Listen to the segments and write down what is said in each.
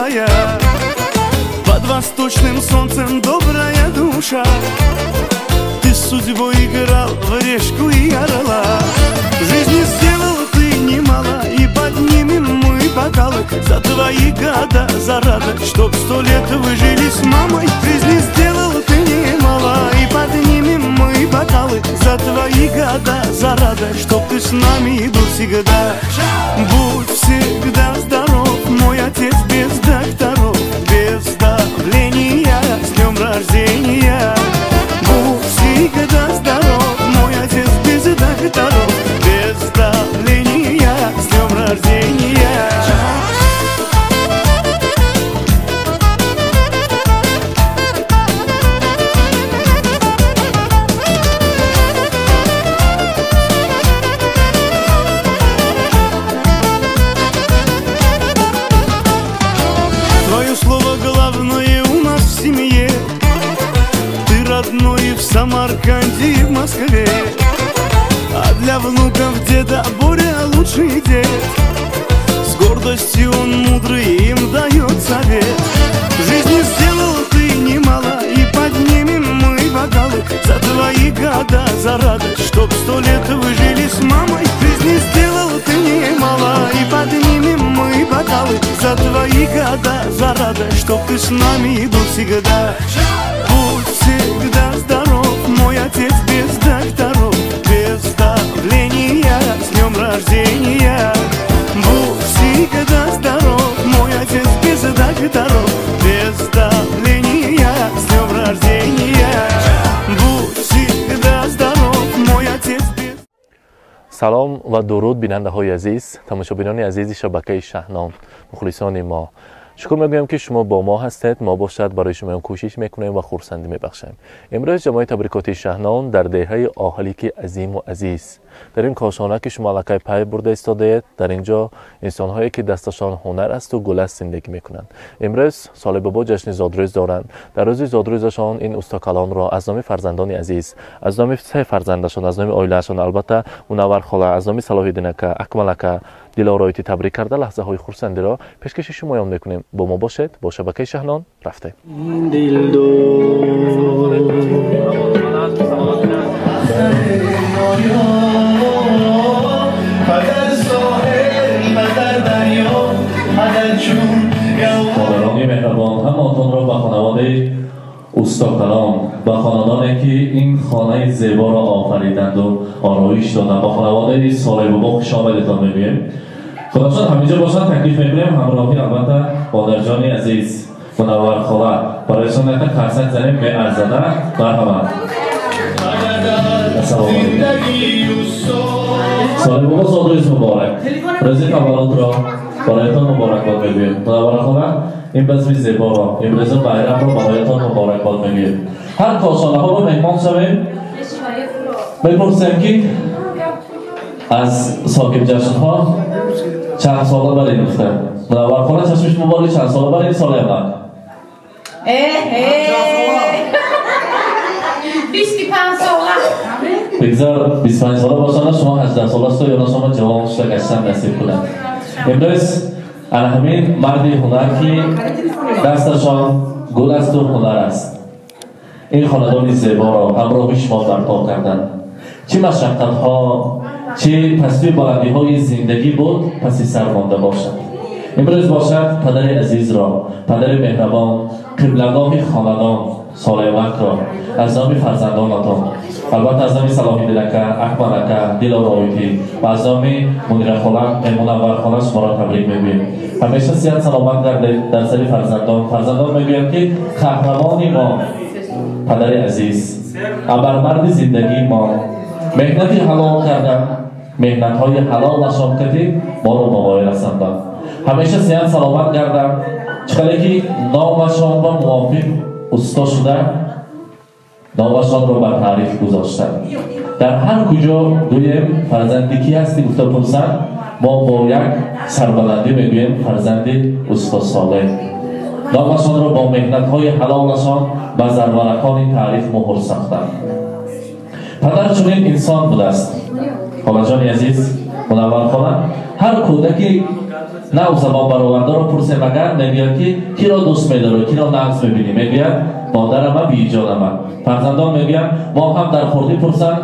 милая, под восточным солнцем добрая душа. Ты с судьбой играл в решку и орла. Жизни сделал ты немало, и поднимем мы бокалы за твои года, за радость, чтоб 100 лет вы жили с мамой. Жизни сделал ты немало, и поднимем мы бокалы за твои года, за радость, чтоб ты с нами был всегда. Будь всегда здоров, мой отец без докторов, без давления, с днем рождения. Будь всегда здоров, мой отец без докторов, без давления, с днем рождения. Твое слово главное у нас в семье. Ты родной в Самарканде и в Москве. А для внуков деда Боря лучший дед. С гордостью он мудрый им дает совет. В жизни сделал ты немало, и поднимем мы бокалы за твои года, за радость, чтоб 100 лет вы жили с мамой. В жизни сделал ты немало, и поднимем мы бокалы за твои года, за радость, чтоб ты с нами был всегда. Будь всегда здоров, мой отец без докторов, без давления, с днем рождения. Будь всегда здоров, мой отец без докторов, без давления, с днем рождения. Будь всегда здоров, мой отец без... Салом ва дуруд бинандаҳои азиз, тамошобинони азизи шабакаи Шаҳнон, мухлисони мо. Шукр мегӯям, ки шумо бо мо ҳастед. Мо бошад барои шумоён кӯшиш мекунем ва хурсандӣ мебахшем. Имрӯз ҷамоаи табрикоти Шаҳнон дар деҳаи Оҳалики азиму азиз, дар ин кошона, ки шумо аллакай пай бурда истодаед, дар ин ҷо инсонҳое, ки дасташон ҳунар асту гул аст, зиндагӣ мекунанд. Имрӯз Солеҳбобо ҷашни зодрӯз доранд. Дар рӯзи зодрӯзашон ин устокалонро аз номи фарзандони азиз, аз номи се фарзандашон, аз номи оилаашон, албатта Мунаввар хола, аз номи Салоҳиддин ака, Акмал ака, Дилороити табрик карда, лаҳзаҳои хурсандиро пешкаши шумоён мекунем. Бо мо бошед, бо шабакаи Шаҳнон рафтем. Модарони меҳрабон, ҳамаатонро ба хонаводаи устокалон, ба хонадоне, ки ин хонаи зеборо офариданду ороиш доданд, ба хонаводаи Солеҳбобо хушомадетон мегӯем. Худошон ҳаминҷо бошанд, таклиф мекунем ҳамроҳӣ албатта модарҷони азиз Мунаввар хола барояшон якта қарсак занем, меарзада. Марҳамат. Ассалому алайкум. Солеҳбобо, зодрӯз муборак, рӯзи таваллудро бароятон муборакбод мегӯем. Мунаввар хола, ин базми зеборо, имрӯза байрамро бароятон муборакбод мегӯем. Ҳар кошонаҳоро меҳмон шавем, мепурсем, ки аз соҳибҷашнҳо чанд сола барин гуфта. Мунаввар хола, чашми шумо бори, чанд сола барин Солеҳбак? 25 сола. Бигзор 25 сола бошанд, шумо 18 сола шуда, ё шумо ҷавон шуда гаштан насиб кунад. Имрӯз ана ҳамин марди ҳунар, ки дасташон гул асту ҳунар аст, ин хонадони зеборо ҳамроҳи шумо барпо карданд. Чӣ машаққатҳо, чӣ пастию баландиҳои зиндагӣ буд, паси сар монда бошад. Имрӯз бошад падари азизро, падари меҳрабон, қиблагоҳи хонадон Солеҳвакро аз номи фарзандонатон, албатта аз номи Салоҳиддин ака, Акмал ака, Дилороитӣ ва аз номи Мунирахола, Мунаввархола шуморо табрик мегӯем. Ҳамеша сиҳат саломат гардед дар сари фарзандон. Фарзандон мегӯянд, ки қаҳрамони мо, падари азиз, абармарди зиндагии мо, меҳнати ҳалол кардан, меҳнатҳои ҳалолашон кардӣ моро ба воя расонданд. Ҳамеша сиҳат саломат гарданд, чӣ қадар ки номашон ба мувофиқ усто шуда, номашонро бар таъриф гузоштанд. Дар ҳар куҷо гӯем фарзанди кӣ ҳастӣ гуфта пурсанд, мо бо як сарбаландӣ мегӯем фарзанди усто Солеҳ. Номашонро бо меҳнатҳои ҳалолашон ба зарваракони таъриф муҳр сохтанд. Падар чунин инсон будааст. Холаҷони азиз, Мунаввар хола, ҳар кӯдаки Нав забон баровардаро пурсем, агар мегӯяд ки киро дӯст медорӣ, киро нағз мебинӣ, мегӯяд модарама, биҷонама. Фарзандон мегӯянд, мо ҳам дар хурдӣ пурсанд,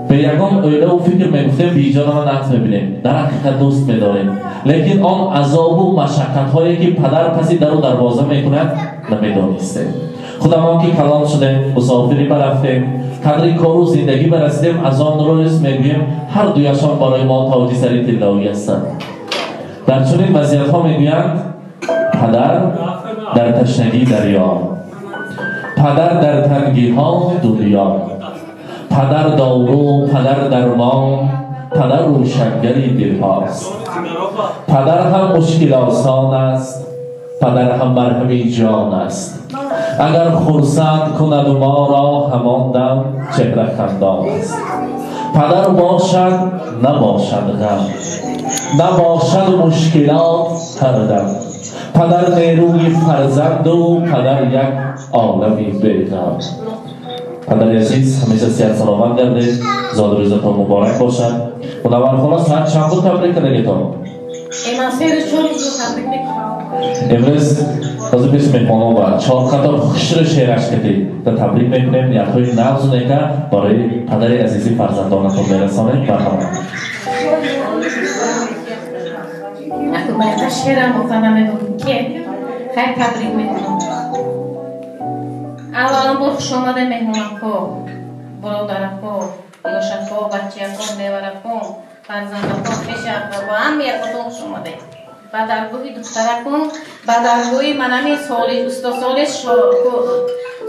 به یگان оила و فکر میگفتیم بیجان ما نقص میبینیم، در حقیقت دوست میداریم، لیکن آن عذاب و مشقت هایی که پدر پسی در و دروازه میکند نمیدانستیم. خودمان که کلان شدیم، مسافری برفتیم، قدر کار و زندگی برسیدیم، از آن روز میگوییم هر دویشان برای ما تاجی سری طلایی هستند. در چنین وضعیت ها میگویند پدر در تشنگی دریا، پدر در تنگی ها دنیا، پدر دارو، پدر درمان، پدر روشنگری دلهاست، پدر هم مشکل آسان است، پدر هم مرهمی جان است. اگر خرسند کند و ما را همان دم چهره خندان است. پدر باشد نباشد غم، نباشد مشکلات هر دم. پدر نیروی فرزند و پدر یک عالمی بیغم. پدر عزیز همیشه صحت سلامت گردید، زاد روزتان مبارک باشد. منور خانه ساعت چند بود تبریک کردگیتان؟ امروز تازه پیش مهمانان و چهار قطار خوشر شعرش کردید و تبریک میکنیم. نیت‌های نغز و نیکه برای پدر عزیزی فرزندانتان میرسانیم. مرحبا. خیلی تبریک میکنم. اولا با خوش آمده مهمانکو، برادرکو، یاشکو، بچه‌کو، نیورکو، فرزندکو، خویشکو، با هم یکتون خوش آمده. با درگاهی دخترکو، با درگاهی منمی سالی، استا سالی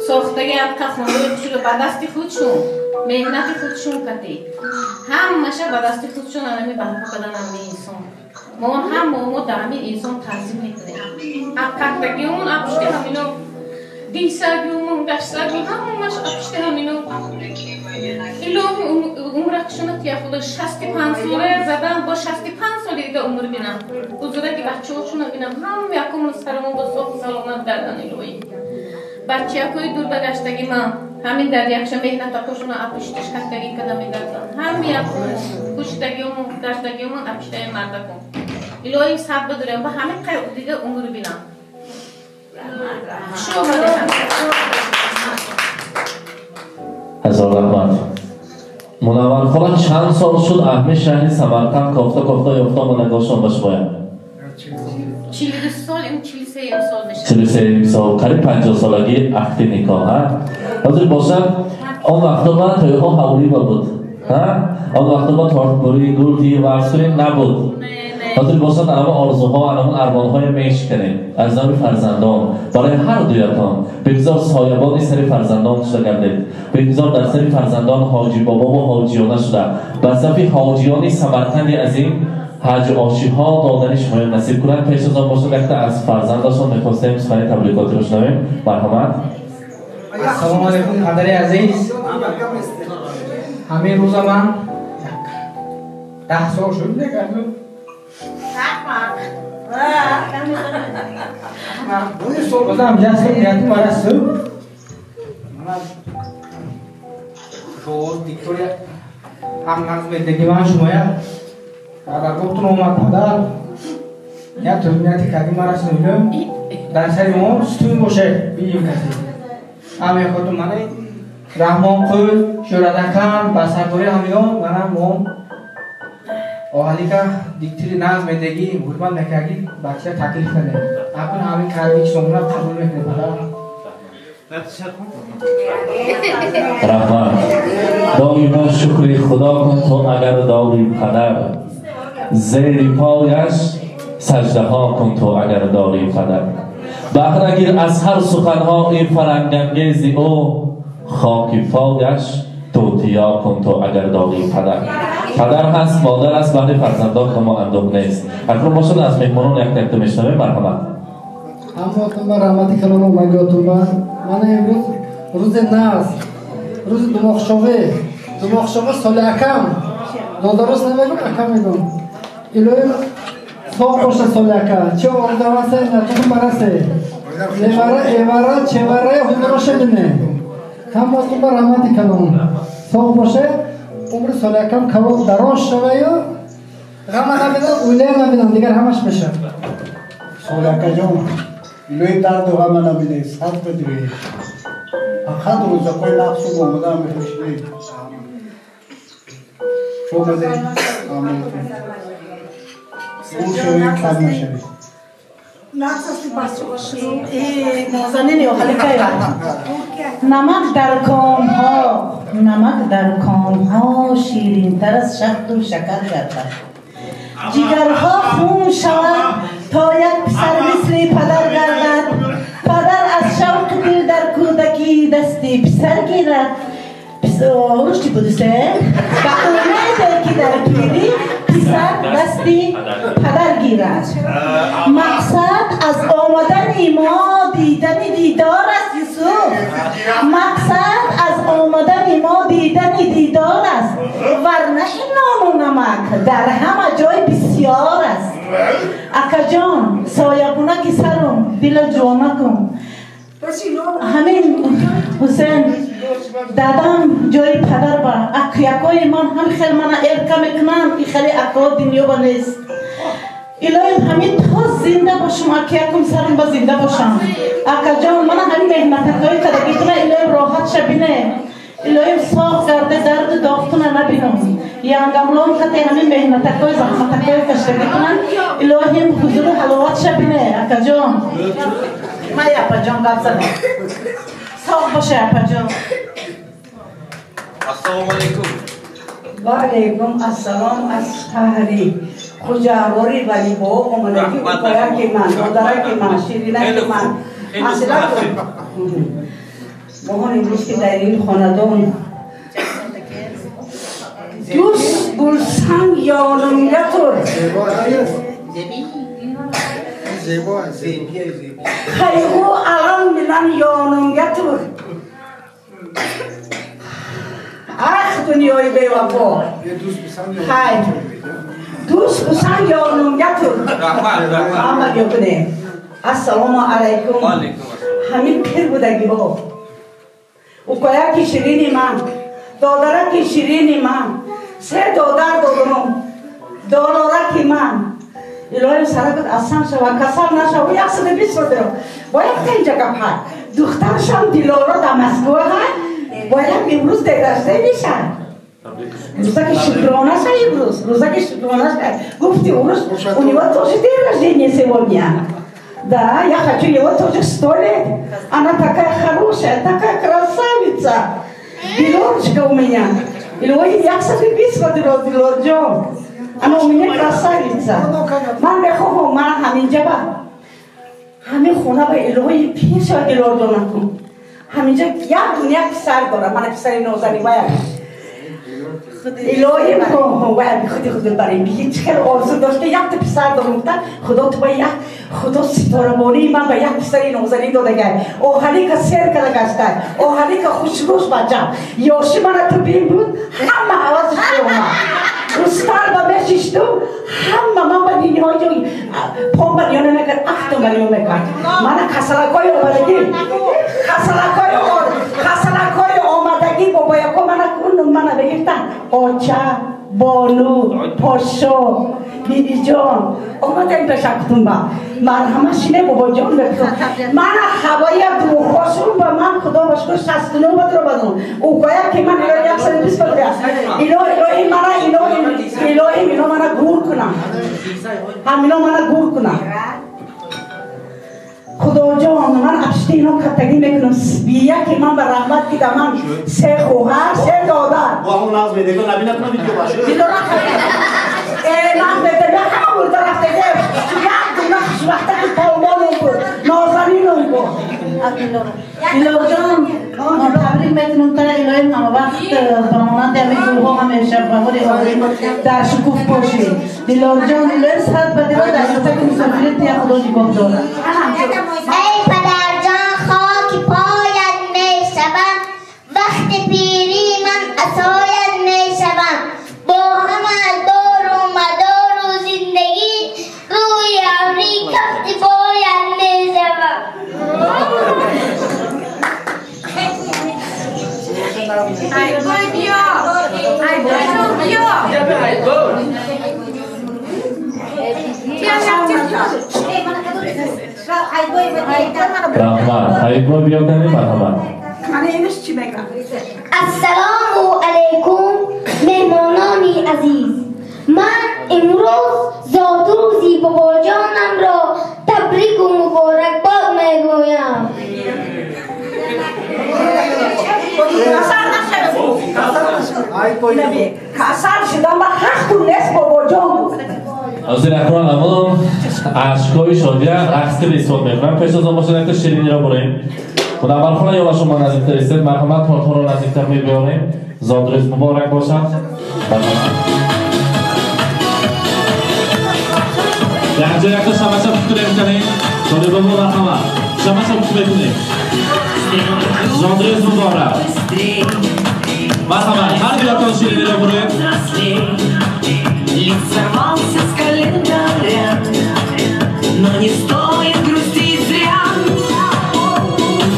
ساختگی هم که خونده خوشو با دست خودشون، مهنت خودشون کتی. همشه با دست خودشون انمی برپا کردن همی انسان. ما هم ما در همین انسان تنظیم میکنیم. اب کتگیمون اب پشت همینو دیساگیمون گشتاگی همش پشت همینو. الهی عمرکشون تیا خدا 65 ساله زدم، با 65 سال دیگه عمر بینم. حضوره که بچه‌هاشون بینم، هم یکم سرمون با صبح سلامت گردن الهی. بچه‌های دور بگشتگی من همین در یکش مهنت کشون اپشتش کتگی کردم میگردن. هم یکم کشتگیمون گشتگیمون اپشت مردکم. الهی صبر بداریم با همین قیود دیگه عمر بینم. خوش آمدید. هزار رحمت. منور خاله چند سال شد اهمی شهر سمرقند کافتا کافتا یافتا و نگاهشان به شما؟ 42 سال، این 43 سال میشه. 43 سال، قریب 50 سالگی عقد نکاح. حاضر باشد آن وقتا من تویها حولی بود، آن وقتا ما تارتبوری گلدی و ارسوری نبود. حاضر باشد انما آرزوها انما ارمانهای میشکنیم از نام فرزندان برای هر دویتان. بگذار سایبانی سر فرزندان شده گردید، بگذار در سر فرزندان حاجی بابا و حاجیانه شده، به صفی حاجیانی سمرقندی عظیم حج آشی ها دادن شما نصیب کنند. پیش از آن باشد یک تا از فرزندشان میخواستیم سخن تبریکاتی رو شنویم. مرحمت. السلام علیکم پدر عزیز. همین روز من 10 سال شد دیگه. بازم جسم نیتی مرسو من شو دیکتوریا هم نقض میدگی من شمایا در گفتون اومد پدر یا تو نیتی کردی مرسو در سری ما ستون باشه بیم کسی هم خودتون منه رحمان قل شوردکم با سرداری همیان منم مام آهلیکا دیکتری ناز میدگی حرمت نکردی بچه تکلیف نده اکنون همین کردی که شما قبول میکنه پدر. رحمت. دائما شکر خدا کن تو اگر داری پدر، زیر پایش سجده ها کن تو اگر داری پدر. بهره گیر از هر سخنهای فرنگانگیز او، خاک پایش توتیا کن تو اگر داری پدر. پدر هست، مادر است، ولی فرزندان که ما اندوه نیست. اکنون باشد از مهمانان یک تکته میشنویم. مرحمت. هماتون با رحمت کلام اومدیاتون با من امروز روز ناز، روز دماغشوه، دماغشوه سال اکم دادروز نمیگم اکم میگم. الهی ساق باشه سال اکم چه آردواسه نتون برسه ایواره ایواره چهواره هنرش بینه. هماتون با رحمت کلام ساق باشه عمر سال اکم کلام دراز شوه یا Ғама набинам, оилая набинам, дигар ҳамаш мешавад. Солакаҷон, илоҳи дарду ғама набинед, сад бадиред. Фақат рӯзакҳои нақсу омада мехӯшед. Шомадед, гул шавед, кам нашавед. Намак дар комҳо, намак дар комҳо ширинтар аз шаҳду шакар гардад. Ҷигарҳо хун шавад то як писар мисли падар гардад. Падар аз шавқи дил дар кӯдакӣ дасти писар гирад. Рушди будусе ба умеде ки дар пирӣ писар дасти падар гирад. Мақсад аз омадани мо дидани дидор аст, Юсуф. Мақсад аз омадани мо дидани дидор аст, варна ин нону намак дар ҳама ҷой бисёр аст. Акаҷон, соябунаки сарум, дила ҷонакум. Ҳамин Ҳусен дадам ҷои падар ба акякои ман ҳам хел мана эрка мекунанд, и хеле ако дунё ба нест. Илоҳим ҳамин то зинда бошам, акякум сарам ба зинда бошам. Акаҷон, мана ҳамин меҳнатакҳои кадагитона илоҳим роҳат шабине. Илоҳим соғ гарде дарду доғтуна набинам. Янгамлон кате ҳамин меҳнатакҳои заҳматакҳои каштагитона илоҳим ҳузуру ҳаловат шабине, акаҷон. Май апаҷон гап задам. Соғ боше, апаҷон. Ассалому алайкум. Ва алайкум ассалом. Аз шаҳри Хуҷаҳвори Валибо омадаги укояки ман, додараки ман, ширинаки ман. Моҳон имрӯз ки дар ин хонадон дӯст гулсанг ёнумга тур. Qayg'u alam bilan yonimga tur. Ah, dunyoyi bevafo. Hay. Do'st bo'lsang yonimga tur. Rahmat, rahmat. Hammaga bune. Assalomu alaykum. Va alaykum assalom. Ҳамин пир будаги-ҳо. Укояки ширини ман, додараки ширини ман, се додар додум, долораки ман. Илоҳим саракат асан шава, касал нашава, 120 сол дорам. Бояд инҷа гап ҳай. Духтаршам Дилора дар Москва ҳай, бояд имрӯз дедашта мешад. Рӯзаки шукрона ша имрӯз, рӯзаки шукрона ша. Гуфти урус, у него тоже день рождения сегодня. Да, я хочу его тоже 100 лет. Она такая хорошая, такая красавица. Дилорочка у меня. Илоҳим 120 сол дорам, Дилорҷон. Она у меня красавица. Ман мехоҳам, ман ҳаминҷа ба ҳамин хона ба илоҳи пир шава Дилорҷонакун. Ҳаминҷа як дунё писар дорам, мана писари нозани вая. Илоҳи вая худи худи барем. Ҳеҷ хел орзу дошт, ки якта писар дорам, та худо ту ба як худо ситорабонии ман ба як писари нозанин додагай. Оҳаника сер када гаштай, оҳаника хушрӯш бачам. Ёши мана ту бин буд, ҳама ҳавасиш омад. Устар ба мешиштум, ҳама ман ба ниҳои ҷой пом ба ниё намекард, афтум ба ниё мекард. Мана касалакҳои омадагӣ, касалакҳои омадагӣ бобояко мана кун мана бигиртан. Оча, бону, пошо, бибиҷон омадаем пешактун ба марҳама шине бобоҷон бекун. Мана ҳавоя духошун ба ман худо ба шукр 69 ба дробадум. Укоя ки ман илоҳи 120 ба дроя. Илоҳи мана илоҳи ино мана гур кунам. Ҳамино мана гур кунам. Худоҷон, ман апшти ино каттагӣ мекунам. Бияки ман ба раҳмат ки да ман се хоҳар, се додар. Бо ҳамон нағз медегон набина кунам видео башу. Нағз медега ҳама бурда рафтага. Як дуна хушбахта ки полвоном буд, нозанинум буд. Илоҳҷон, табрик мекунам тара илоҳим ҳама вақт ба монанди ҳамин гулҳо ҳамеша баҳори орим дар шукуф бошӣ. Дилорҷон, илоҳим сад ба дила дар ютаки мусофирит тия худо нигоҳ дорад. Эй падарҷон, хоки поят мешавам, вақти пирӣ ман асоят мешавам. Бо ҳама дору мадору зиндагӣ рӯи абри кафти поят мешавам. Ай, бой биё! Ай, бой биё! Раҳмат. Ҳайбой биё кани, марҳамат. Ассалому алайкум, меҳмонони азиз. Ман имрӯз зодрӯзи бобоҷонамро табрику муборакбод мегӯям. Касал шудам ба ҳақ нест бобоҷон. Ҳозир акрон амон ашкҳои шодия рақс кида истифода мекунам. Пеш аз он бошад якта шириниро бурем. Мунаввархона ё шумо наздиктар истед, марҳамат, тортҳоро наздиктар мебиёрем. Зодрӯз муборак бошад. Якҷо якта шамаша пухтурем канем. Толибобо марҳамат. Шамаша пухт мекунем. Зодрӯз муборак. Марҳамат, ҳар дуятон шириниро бурем. Лист сорвался с календаря, но не стоит грустить зря.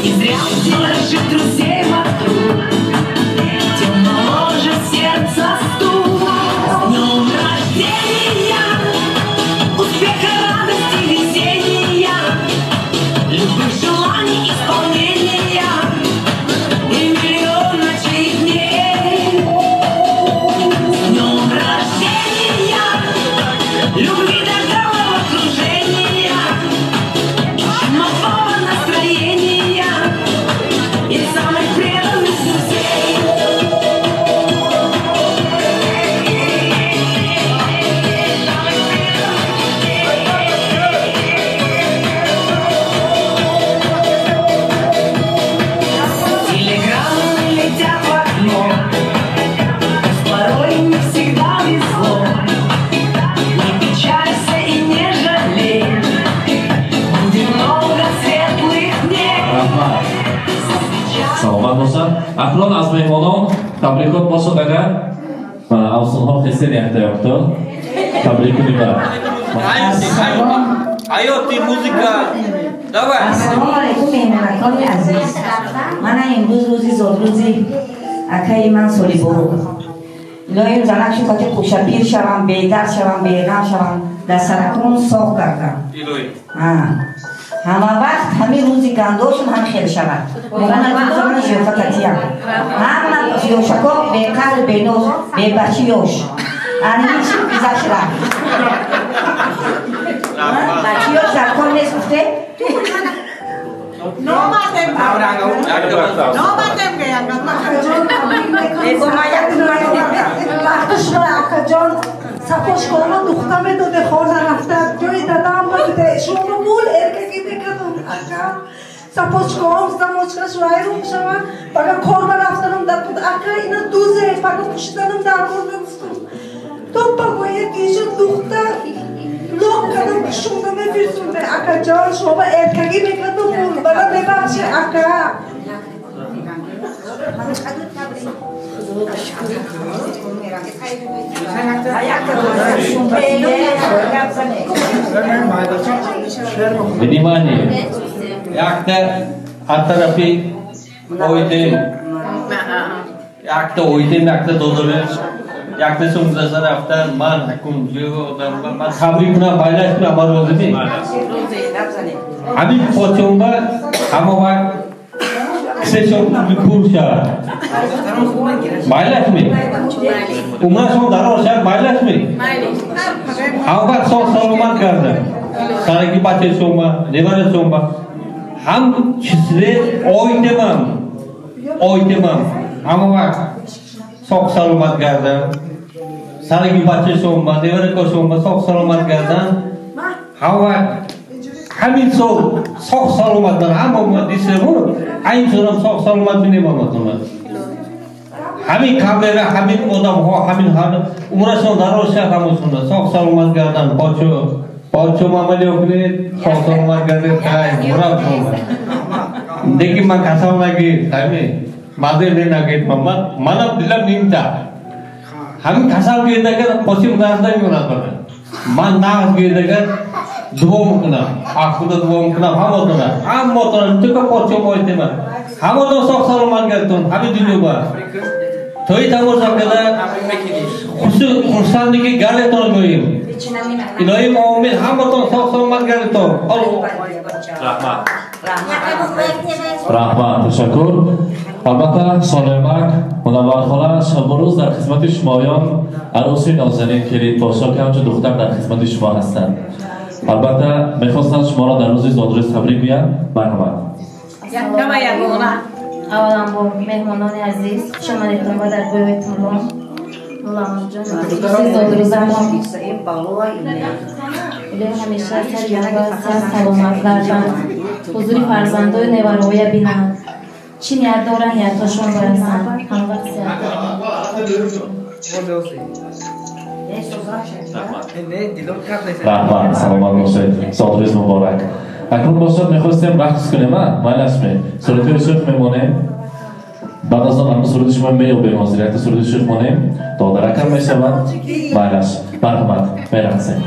Не зря держит друзей вокруг, тем моложе сердце стук. С днем рождения, успеха, радости, весенния, любых желаний исполнения и миллион ночей и дней. С днем рождения, любви до головокружения, чумового настроения и самых преданных друзей. Телеграммы летят в окно, порой не всегда везло. Не печалься и не жалей, будет много светлых дней. Раҳмат. Саломат бошад. Акнун аз меҳмонон табрикот бошад агар ва афсунҳо хестен якта ёфто табрик кунем. Ҳаёти музыка. Давай. Ассалому алайкум, меҳмонакони азиз. Мана имрӯз рӯзи зодрӯзи акаи ман Солиборо. Илоҳим занак шуд, ки хушапир шавам, бедард шавам, беғам шавам, дар саракон соғ гардам. Ҳама вақт ҳамин рӯзи гандошон ҳам хел шавад. Мана зиёфататиям. Ҳама ёшако беқадр, беноз, бебачи ёш. Ани чӣ гузашт рафт. Бачи ёш дар кор нест гуфте? Акаҷон, сапошкома духта медоде, хона рафта, ҷои дадам баде, шуморо мул эркагӣ мекардам, ака. Сапошкоам замочкаш вайрон шава, пага корба рафтанам дар куд, ака ина дузе, пага пӯшиданам дар кор мегуфтам. То пагоя диша духта лоқ кардам, шуморо мефирсунде, акаҷон, шумо эркагӣ мекардам мул, бара мебахше, ака. Внимание! Якта аз тарафи ойтем, якта ойтем, якта додорем, якта сумзаса рафтан, ман ҳакум одам, ман табрик кунам, байлаш кунам, ман розӣ. Ҳамин потёмба ҳама вақт кисашон пур шавад. Майлашми? Умрашон дароз шавад, майлашми? Ҳама вақт соғ саломат гардад. Сараги бачашонба, неварашонба. Ҳам числе ойтемам, ойтемам. Ҳама вақт соғ саломат гардад. Сараги бачашонба, неваракошонба соғ саломат гарданд. Ҳама вақт ҳамин сол соғ саломат ман ҳама дисему айн солам соғ саломат бинемаматуман. Ҳамин камера, ҳамин одамҳо, ҳамин умрашон дароз шавад, ҳамашонда соғ саломат гарданд. Бочо, бочо мамалиё кунед, соғ саломат гардед, хай, мураб шумо. Лекин ман касал нагир, ҳамин мазир не нагир, манам дилам нимта. Ҳамин касал гирдагар қосим дарда меонад бана. Ман нағз гирдагар дуо мекунам, аз худо дуо мекунам, ҳамотона, ҳамотона, только почо мойтема. Ҳамотон соғ саломат гардон, ҳамин дунёба. Тои тамошо карда хурсанде ки галетон гӯем. Илоҳӣ омин, ҳаматон соғ саломат гардитон. Раҳмат. Раҳмат, ташаккур. Албатта Солимак Мунаввархола шабу рӯз дар хизмати шумоён, арӯси нозанин Келинпошо ки ҳамчун духтар дар хизмати шумо ҳастанд. Албатта мехостанд шуморо дар рӯзи зодрӯз табрик гӯянд. Марҳамат. Аввалан бо меҳмонони азиз, хуш омадедтон ба даргоҳи Турон. Мулламаҷон, рӯзи зодрӯзамон илоҳи ҳамеша сари саломат гарданд, ҳузури фарзандои невароя бинанд, чӣ ният доранд ниятҳошон барасанд, ҳамвақт сиҳат. Раҳмат, саломат бошед, зодрӯз муборак. Акнун бошад мехостем рақс кунем, майлашме суратҳои шӯх мемонем, баъд аз он ҳама суруди шумо меёбем, ҳозир якта суруди шӯх монем, додаракам мешавад. Майлаш, марҳамат, мерақсем.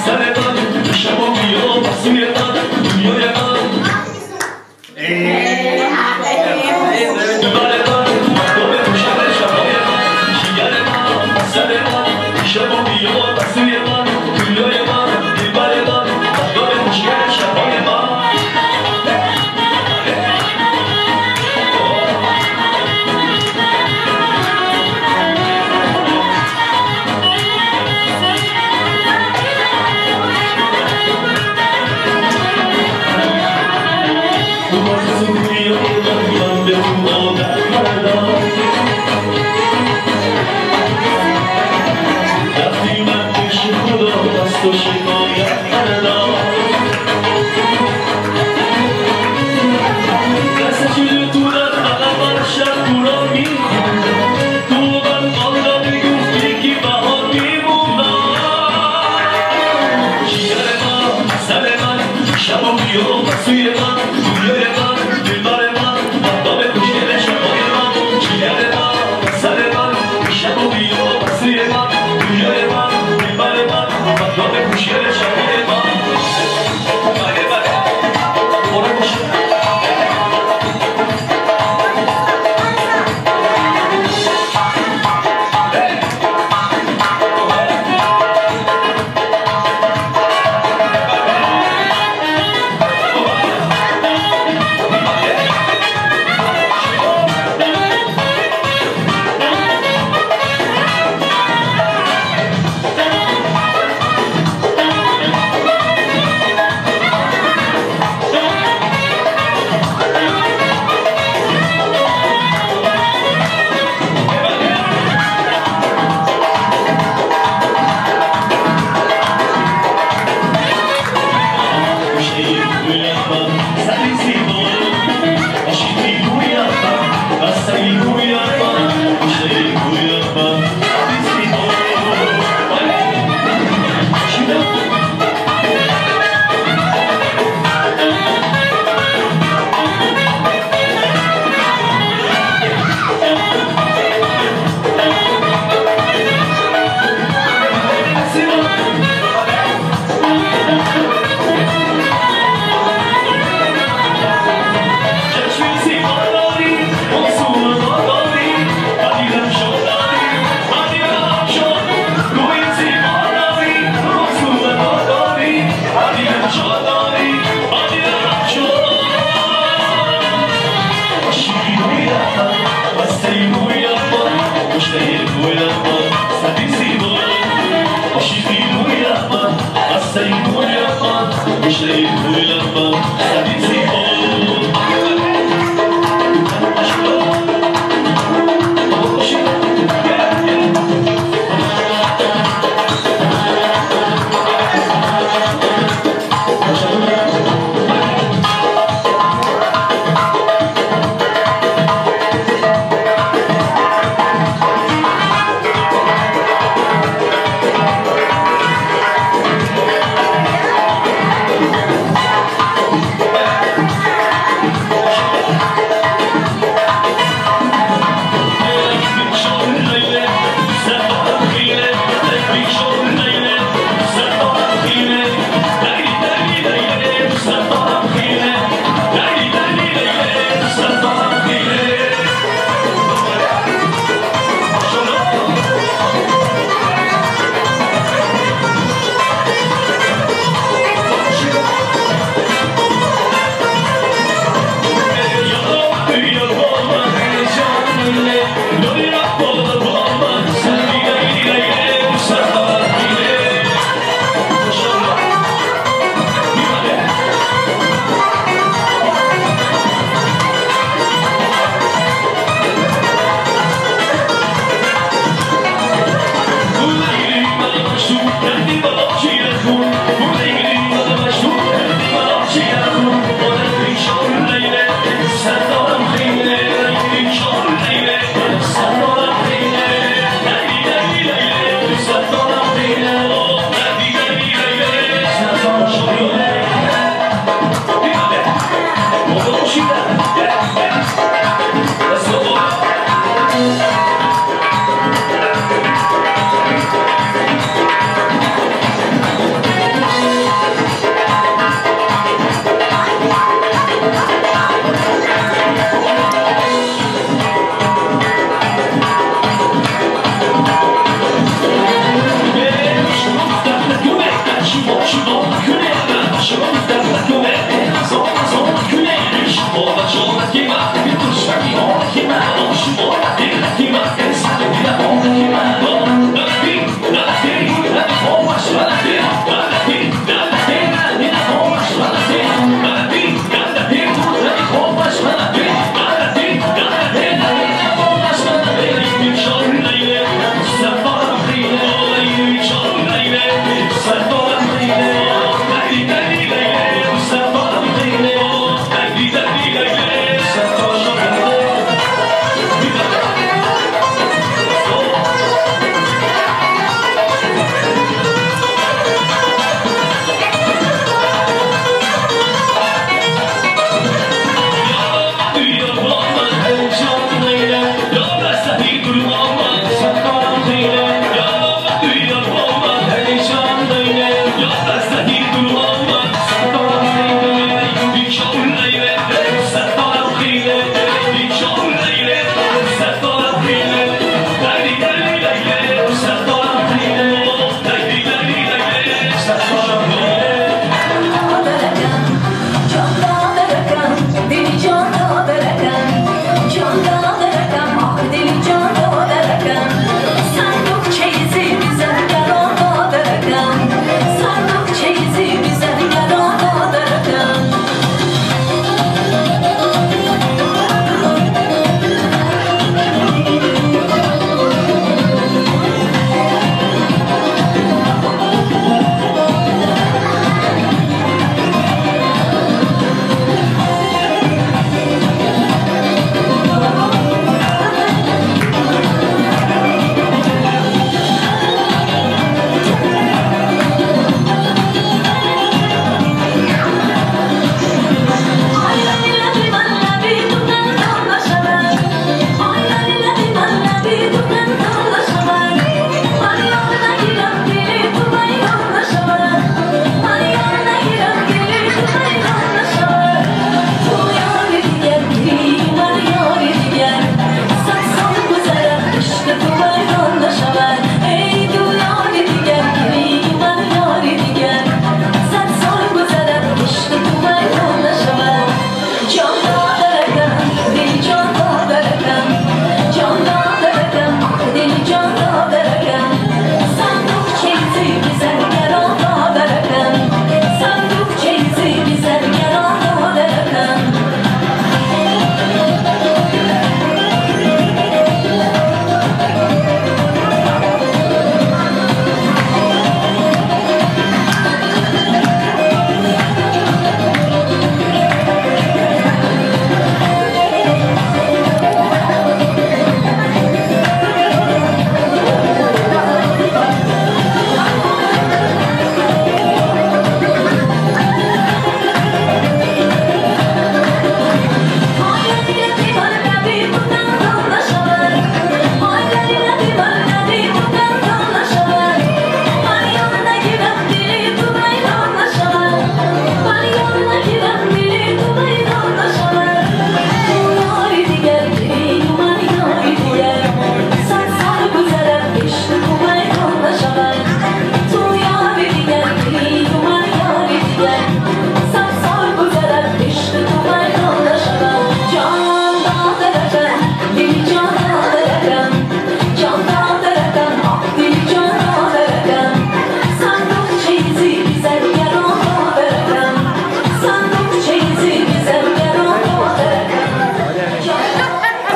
سر من شب و بیا سوی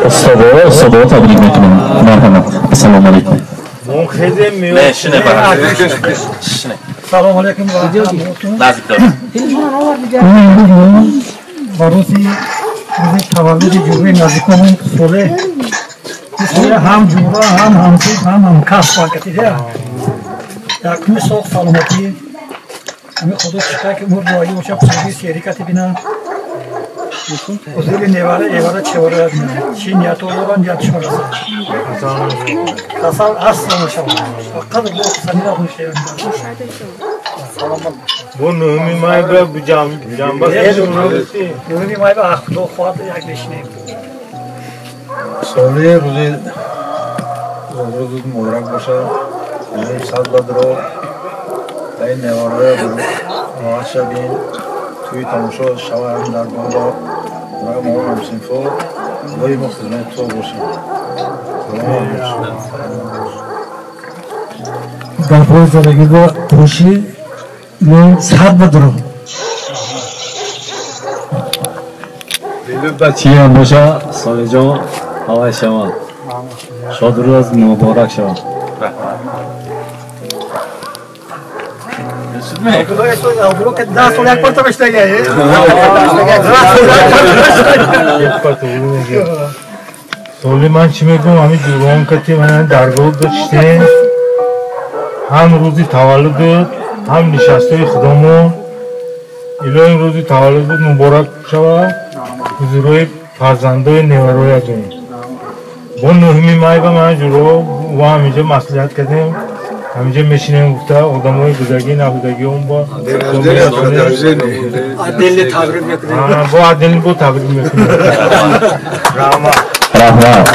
Устодо табрик мекунем. Марҳамат. Ассалому алайкум. Не, шине бародар. Салом алейкум ва наздик дор. Ба рӯзи таваллуди ҷумҳурии наздиконон соле ҳам ҷумҳура, ҳам ҳамсуд, ҳам ҳамкасб баркатида. Якуми сол саломатӣ, ҳами худо шукр ки умр дуоӣ боша, хушбахтӣ сери кати бина. Ҳузури невара, эвара, чевара чи ниятҳо доранд, ниятшон расад. Касал асла нашавад. Фақат бо самира хушшавад. Бо 9 май ба ҷамба 9 май ба худо хоҳад як мешинем. Соли рӯзи рӯз муборак бошад. Сад бадро дар ин неварҳоя роҳат шавем. Тӯи тамошо шавам дар боло ва мо ҳамсинфо доим хизмати ту бошем. Саломат бошед. Дар пои зиндагӣ бо хушӣ сад бадро. Бачиям боша, Солиҷон, ҳавай шавад. Шод рӯз муборак шавад. Соли ман чӣ мегӯям, ҳамин ҷурон кати ман даргоҳ доштем. Ҳам рӯзи таваллудут, ҳам нишастҳои худомон. Илоҳим рӯзи таваллудут муборак шавад. Ҳузурҳои фарзандои невароятон. Бо 9 май ба ман ҷуро ва ҳаминҷо маслиҳат кардем. Ҳаминҷо мешинем гуфта одамои бузагӣ набудагӣ он бо отдельно табрик мекунем. Бо отдельно бо табрик мекунем. Раҳмат. Раҳмат.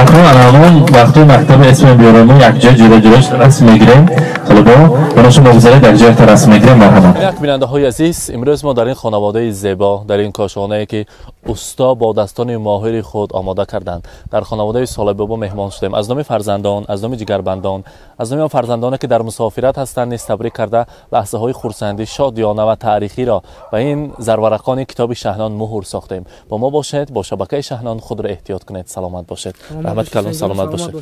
Акнун анамон вақти мактаби исми биёрамон якҷо ҷура-ҷура расм мегирем. Толибо, барои шумо гузаред якҷо якта расм мегирем. Марҳамат. Бинандаҳои азиз, имрӯз мо дар ин хонаводаи зебо, дар ин кошонае ки усто бо дастони моҳири худ омода карданд, дар хонаводаи Солеҳбобо меҳмон шудем. Аз номи фарзандон, аз номи ҷигарбандон, аз номи он фарзандоне ки дар мусофират ҳастанд низ табрик карда лаҳзаҳои хурсандӣ, шодиёна ва таърихиро ба ин зарварақони китоби Шаҳнон муҳр сохтем. Бо мо бошед, бо шабакаи Шаҳнон худро эҳтиёт кунед. Саломат бошед. Раҳмат калон, саломат бошед.